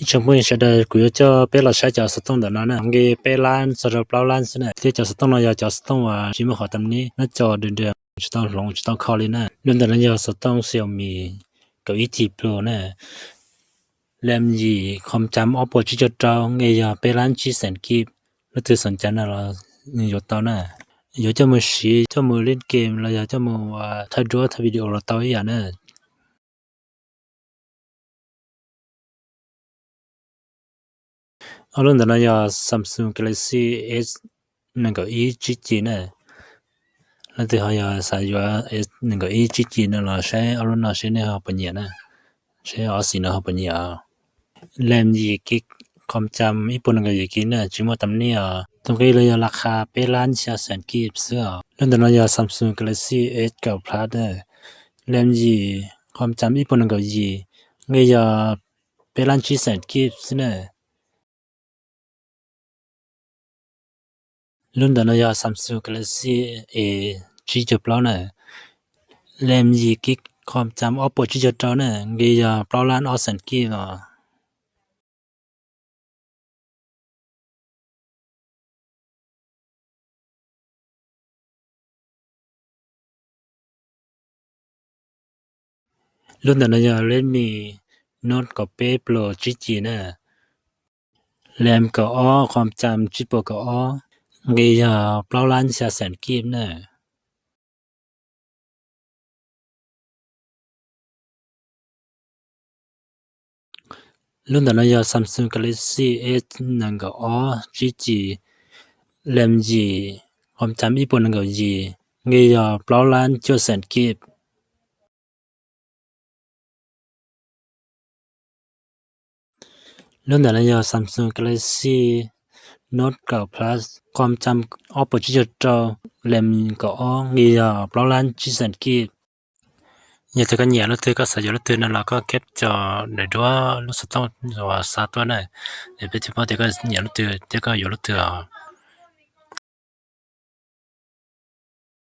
Ib tsoom phooj ywg sawv daws, kuv yuav coj peb los saib cov xov tooj ntawm no na, nqi peb lab txog rau plaub lab xwb na. Thiab cov xov tooj no yog cov xov tooj uas tsis muaj qhov tam nib, nab co dwb dwb, tsis tau hloov tsis tau kho li na. Lub ntawm no yog xov tooj Xiaomi kaum ib G Pro na, lam yim, khom cam ob puas tsib caug rau, nqi yog peb lab tsib xees kib. Leej twg xoom cai no los yuav tau na. Yuav coj mus siv, coj mus len game los yog coj mus thawj duab thawj video los tau ib yam na. Ob lub ntawm no yog Samsung Galaxy S nees nkaum ib tsib G na. Leej twg ho yog xav yuav S nees nkaum ib tsib G no los saib ob lub no seb nej ho puas nyiam na, seb ob xim no ho puas nyiam. Lam yim kib, khom cam ib puas nees nkaum yim kib na, tsis muaj tam nib os. Tus nqi los yog las khas peb lab xya xees kib xwb os. Lub ntawm no yog Samsung Galaxy S kaum Plus na, lam yim, khom cam ib puas nees nkaum yim, nqi yog peb lab tsib xees kib xwb na. Lub ntawm no yog Samsung Galaxy A tsib caug plaub na, lam yim kib, khom cam ob puas tsib caug rau na, nqi yog plaub lab ob xees kib os. Lub ntawm no yog Redmi Note kaum peb Pro tsib G na, lam kaum ob, khom cam tsib puas kaum ob, nqi yog plaub lab xya xees kib na. Lub ntawm no yog Samsung Galaxy S nees nkaum ob tsib G, lam yim, khom cam ib puas nees nkaum yim, nqi yog plaub lab cuaj xees kib. Lub ntawm no yog Samsung Galaxy Note kaum Plus, khom cam ob puas tsib caug rau, lam kaum ob, nqi yog plaub lab tsib xees kib. Yog tias koj nyiam lub twg, koj xav yuav lub twg no los koj keb cov daim duab lub xov tooj uas xa tuaj na, es peb thiaj paub tias koj nyiam lub twg thiab koj yuav lub twg os.